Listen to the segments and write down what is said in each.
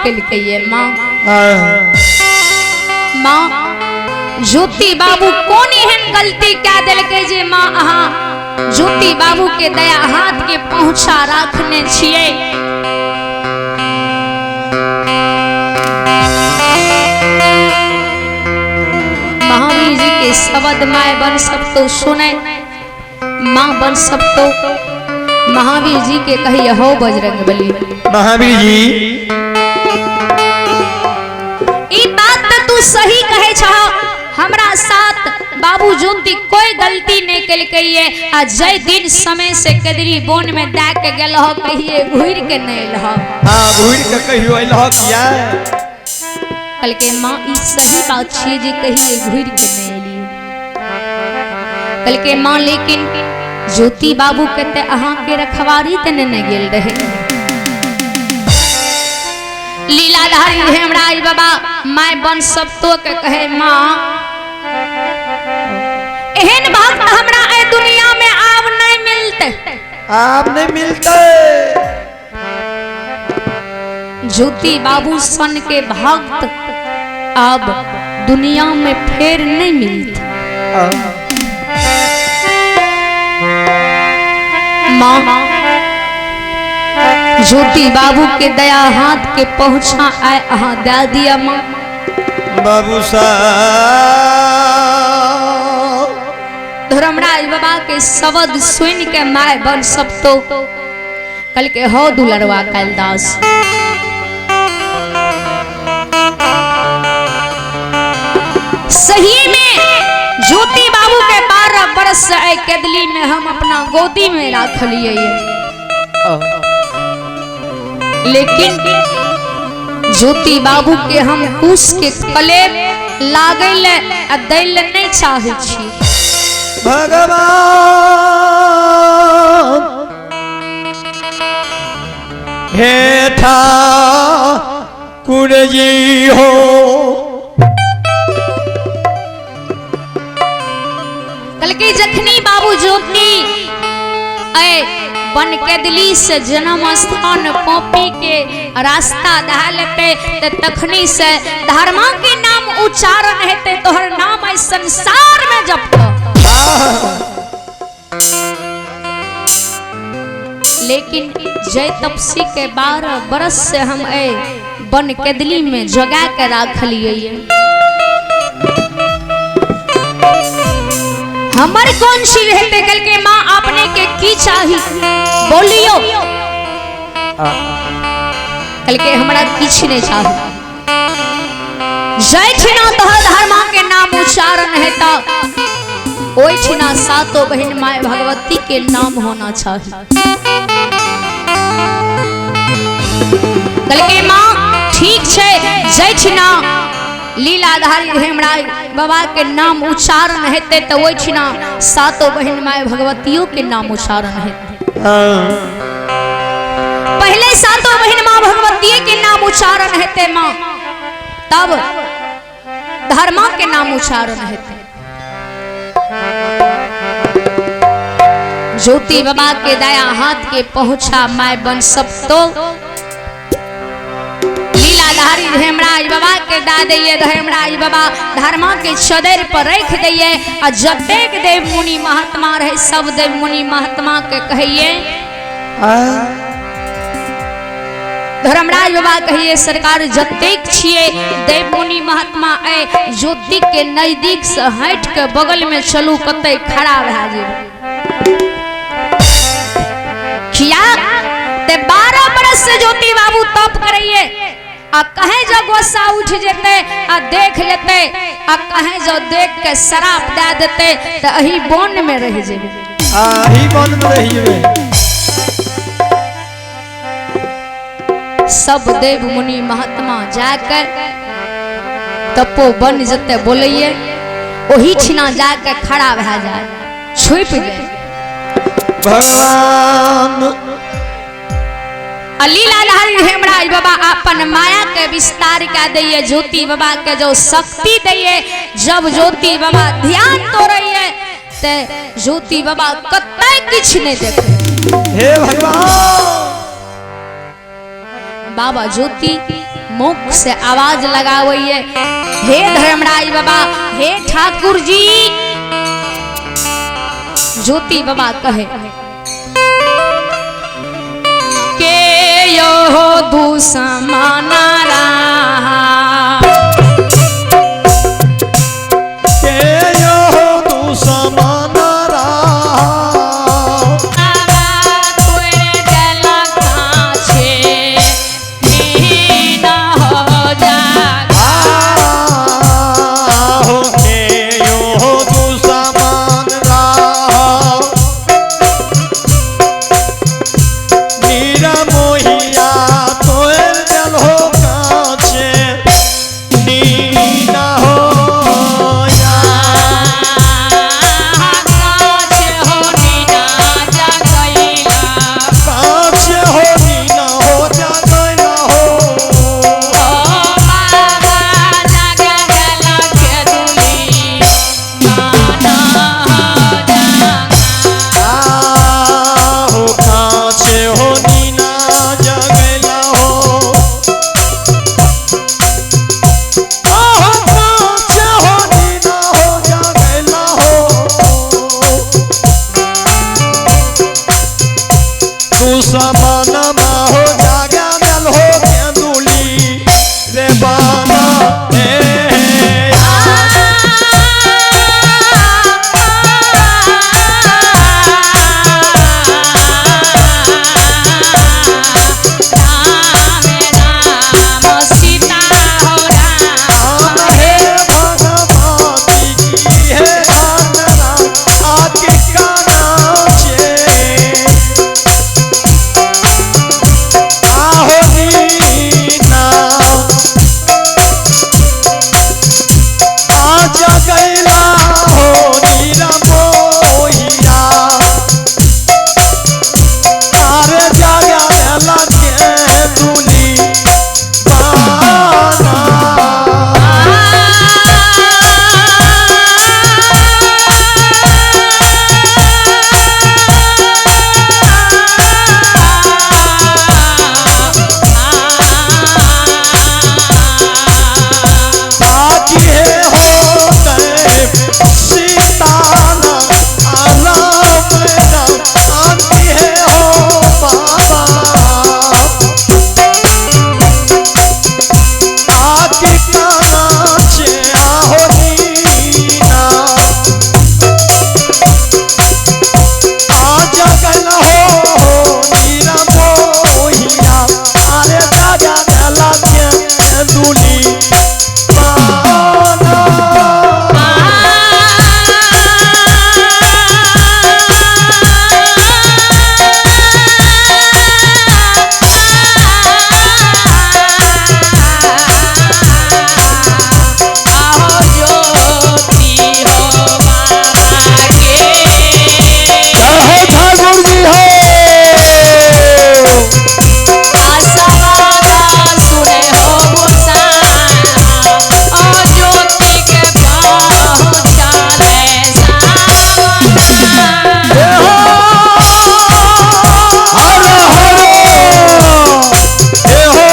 केलकै ये माँ। माँ ज्योति बाबू कोन एहन गलती कए देलकै जे माँ अहाँ ज्योति बाबू के दया हाथ के पहुंचा राखने छियै। महावीर जी के शब्द my बन सब तो सुने, माँ बन सब तो महावीर जी के कही हो बजरंग बली। महावीर जी ई बात तो तू सही कहे छह, हमरा साथ बाबू ज्योति कोई गलती नहीं केलकै ये आ जय दिन समय से कदरी बोन में दए के गेल हो कहिए घुर के नहीं एल हो। हाँ घुर के कहियो एल हो किया? कहलकै माँ ई सही बात छियै जे कहिए घुर के नहीं एलियै। कहलकै माँ लेकिन ज्योति बाबू के ते अहाँ के रखवारी ते नहीं गेल रहे। लीलाधारी हेमराज बाबा my बन सब तो के कहे माँ एहन भक्त हमरा ए दुनिया में आब नहीं मिलते, आब नहीं मिलते। ज्योति बाबू सन के भक्त अब दुनिया में फेर नहीं मिलते। माँ ज्योति बाबू के दया हाथ के पहुंचा आए अहाँ दे दिया माँ। बाबू साहब धर्मराज बाबा के शब्द सुन के my बन सब तो कल के हो दुलरवा कालिदास। सही में ज्योति बाबू के 12 बरस से आए केदली में हम अपना गोदी में राख लिए, लेकिन ज्योति बाबू के हम कुश के कले लागल आ दैल नहीं चाहे छी। भगवान हे ठाकुर जी हो। कल के जखनी बाबू ज्योति ऐ बन केदली से जन्म स्थान कॉपी के रास्ता दहा लेते ते तखनी से धर्मा के नाम उच्चारण हेते तोहर नाम ऐ संसार में जपतो। लेकिन जय तपसी के 12 बरस से हम ऐ बन केदली में जगा के राख लिए। हमर कौन सी रहते कल के माँ आपने के की चाही बोलियो। कल के हमरा किछ नहीं चाही, जय ठिना तोहर धर्मा के नाम उच्चारण है ता ओई ठिना सातो बहन my Bhagwati के नाम होना चाही। कल के माँ ठीक छे, जय ठिना लीलाधारी हेमराज बाबा के नाम उच्चारण हेते तो ओहि ठिना सातो बहन my भगवतियों के नाम उच्चारण हेते। पहले सातो बहन माँ भगवती के नाम उच्चारण हेते माँ, तब धर्मा के नाम उच्चारण हेते। ज्योति बाबा के दया हाथ के पहुंचा my बन सब तो लीलाधारी हेमराज बाबा के दा दैये हेमराज बाबा धर्मा के चदर पर रख दैये आ जतेक देव मुनि महात्मा रहे सब देव मुनि महात्मा के कहिए। धर्मराज बाबा कहिए सरकार जतेक छिए देव मुनि महात्मा ऐ ज्योति के नजदीक से हट के बगल में चलू कतई खड़ा भए जेबै। किया ते 12 बरस से ज्योति बाबू तप करैये आ कहे जो गुस्सा उठ जेते आ देख लेते आ कहे जो देख के शराब दे देते तो अही वन में रह जेबे, अही वन में रह जेबे। सब देव मुनि महात्मा जाकर तपो वन जते बोलैये ओही छिना जाकर खड़ा भए जाए, छुप जाए। भगवान लीलाधारी हेमराज बाबा अपन माया के विस्तार कर दैये, ज्योति बाबा के जो शक्ति दैये। जब ज्योति बाबा ध्यान तोड़ैये ते ज्योति बाबा कतई किछ नहीं देखे। हे भगवान बाबा ज्योति मुख से आवाज लगावैये, हे धर्मराज बाबा, हे ठाकुर जी। ज्योति बाबा कहे के यो दुश्मन रहा, के यो दुश्मन रहा, तोरे गला काछे नीना हो जा, आहो के यो दुश्मन रहा, नीरा मोहिया तोर जल हो काछे नीना हो जा, काछे हो नीना जा गइला, काछे हो नीना हो जा गइला हो, ओ बाबा जागा गला के दुली माना हो जा, आहो काछे हो नीना जगला हो, आहो काछे हो नीना हो जगला हो, दुश्मन हो जागा गल हो केंदुली रे बाना हे। राम राम सीता हो राम, राम हे भगवती की है आंदना आके का नाचे, आहो नीना आजा गैला हो नीरा मोहिया, तारे जागा गैला के दुली बाना। बाकी है होते सीता राम राम राम आती है हो बाबा, आके का नाचे आहो नीना, आजा गल हो नीरा मोहिया, अरे दादा गला के दुली बाना। आहो ज्योति हो बाबा के, जय हो ठाकुर जी हो। आसवादा सुने हो गोसाई, ओ ज्योति के पहुँचाले सावना। जय हो हर हर, जय हो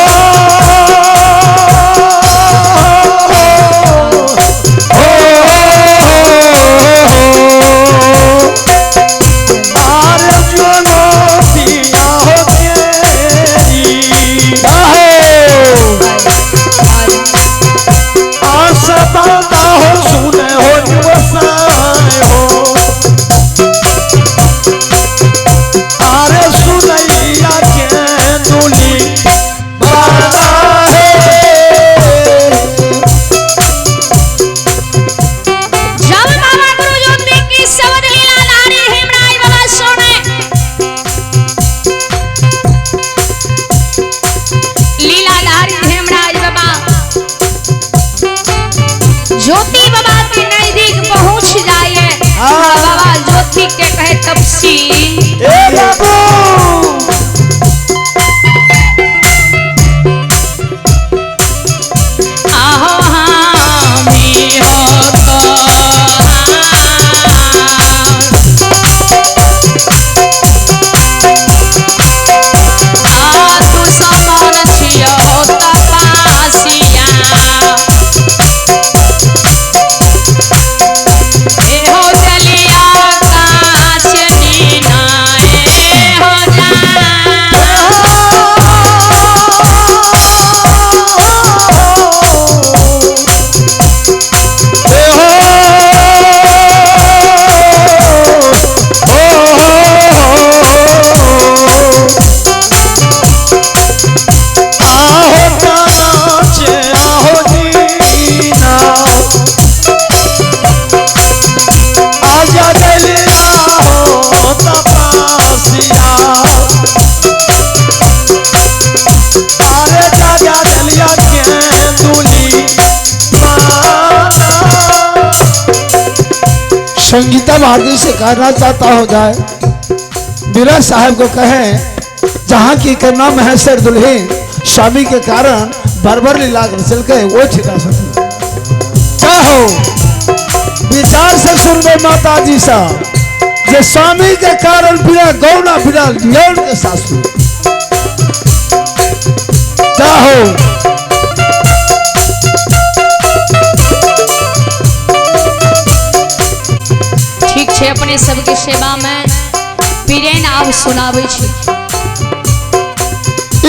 आर ज्योतिया हो तेरी, आस बाता हो सुने हो निवसाए हो, आरे सुनैया के दुली बाता है। जब बाबा गुरु ज्योति की शब्द लीला धारी हेमराज बाबा सुने, लीलाधारी हेमराज बाबा ज्योति बाबा के नजदीक पहुंच जाइए। बाबा ज्योति के कहे तपसी ए बाबू आहो हामी हो तो आ तू समान छियो तपा। संगीता भारती से कहना चाहता हो जाए, बीरा साहब को कहें जहाँ की के नाम है सर दुल्हीन, स्वामी के कारण बरबर लीला चल के वो छिटा सकते। चाहो विचार से सुन ले माता जी साहब, जे स्वामी के कारण बिना गौना बिना लियौन के सासू। चाहो ठीक छे, अपने सबके सेवा में पीरेन आब सुनाबै छी।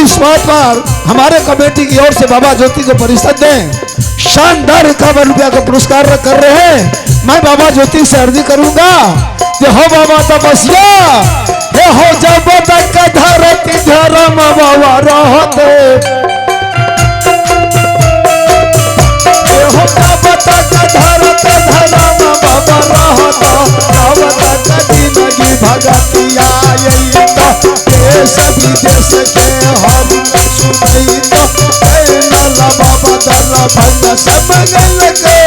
इस बात पर हमारे कमेटी की ओर से बाबा ज्योति को परिषद दें शानदार 51 रुपया का पुरस्कार कर रहे हैं। मैं बाबा ज्योति से अर्जी करूंगा कि हो बाबा तपस्या हे हो जब तक धरती धर्म बाबा रहते, हे हो जब तक धरती धर्म बाबा रहता, तब तक जिंदगी भगतिया तो देश विदेश के हम सुनई तो नला बाबा दला भंग सब गल के।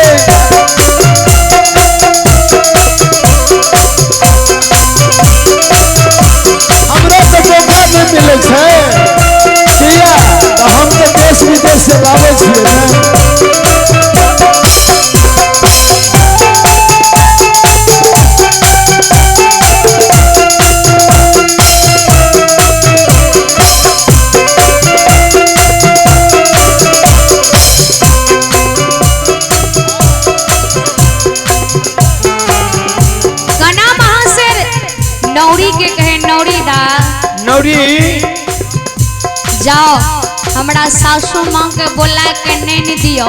हमरा तो मौका नहीं मिले छे किया तो हम तो देश विदेश से गावे छियै ने। कना महासर नौरी के कहे नौरी दा नौरी जाओ हमरा सासू माँ के बोला के नैन दियो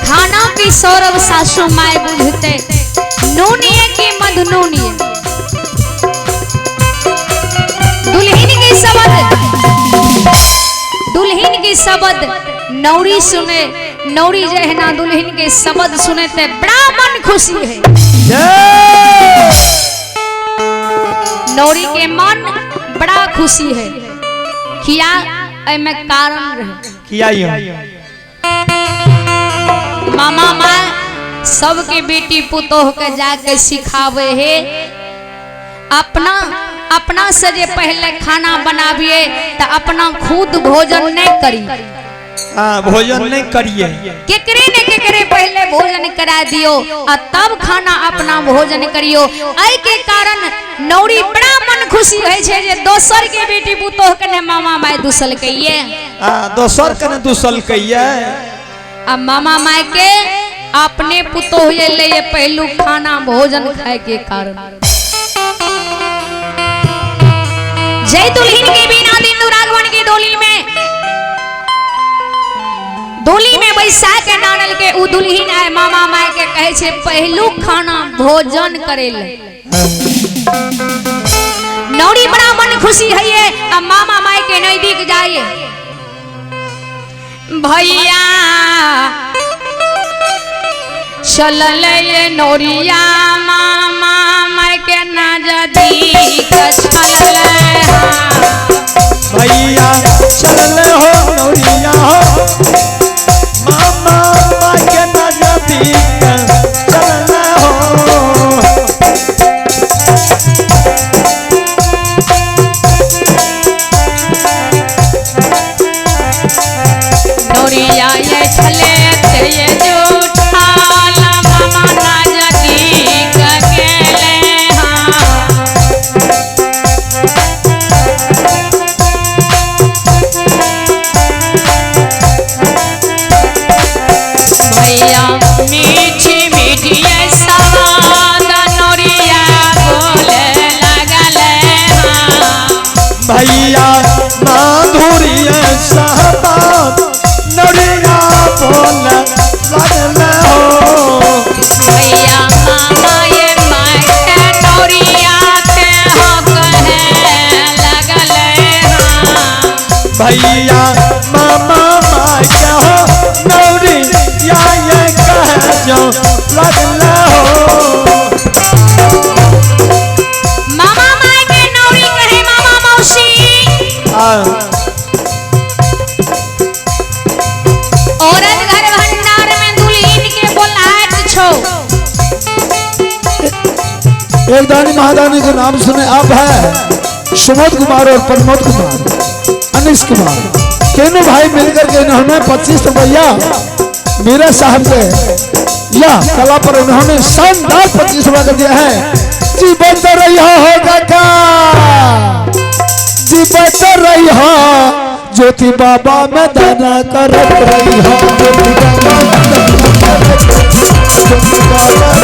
खाना की सौरभ सासू माए बुझते नूनिए की मधनूनिए। दुल्हन की शब्द, दुल्हन की शब्द नौरी सुने, नौरी जहना दुल्हन के शब्द सुने ते बड़ा मन खुशी है। नौरी के मन बड़ा खुशी है किया एमे कारण रहे किया यो मामा माँ सबके बेटी पुतोह के जाके सिखावे है। अपना अपना से जे पहले खाना बनाबिए तो अपना खुद भोजन नहीं करी। हाँ, भोजन नहीं करिए, केकरे ने केकरे पहले भोजन करा दियो आ तब खाना अपना भोजन करियो। एहि के कारण नौरी बड़ा मन खुशी होय छे जे दोसर के बेटी पुतोह के ने मामा माय दुसल के ये। हाँ, दोसर के ने दुसल के ये आ मामा माय के अपने पुतोह ये ले पहलू खाना भोजन खाए के कारण। जय दुल्हन के बिना दिन दुरागमन की डोली में, डोली में बैसा के नानल के उ दुल्हन आए मामा माय के कहे छे पहलू खाना भोजन करे ले। नौरी बड़ा मन खुशी है ये आ मामा माय के नजदीक जाइए। भैया चलल ये नौरिया मामा माय के नजदीक चलल। भैया चलल हो नौरिया हो मामा माय के नजदीक चलल हो। नौरिया ये छले ते ये जूठाला मामा नजदीक गेले। हाँ भैया मीठी मीठी सवाद नौरिया बोले लगल। हाँ भैया माधुरी सहबाद नौरिया बोले लगल हो। भैया मामा ये my के नौरिया ते हो कहे लगल। हाँ भैया मामा my के हो नौरिया ये कहे जो लगल हो। मामा my के नौरी कहे मामा मौसी। औरत घर भंडार में दुल्हन के बोलात छो। एक दानी महादानी के नाम सुने आप है सुमोद कुमार और प्रमोद कुमार, अनिश कुमार, तीनों भाई मिलकर के इन्होंने 25 रुपया मीरा साहब के यह कला पर उन्होंने शानदार 25 रुपया कर दिया है। जीवन तो रही हो काका, जीवन तो रही हो ज्योति बाबा में दाना करत रही हो, ज्योति बाबा में दाना करत, ज्योति बाबा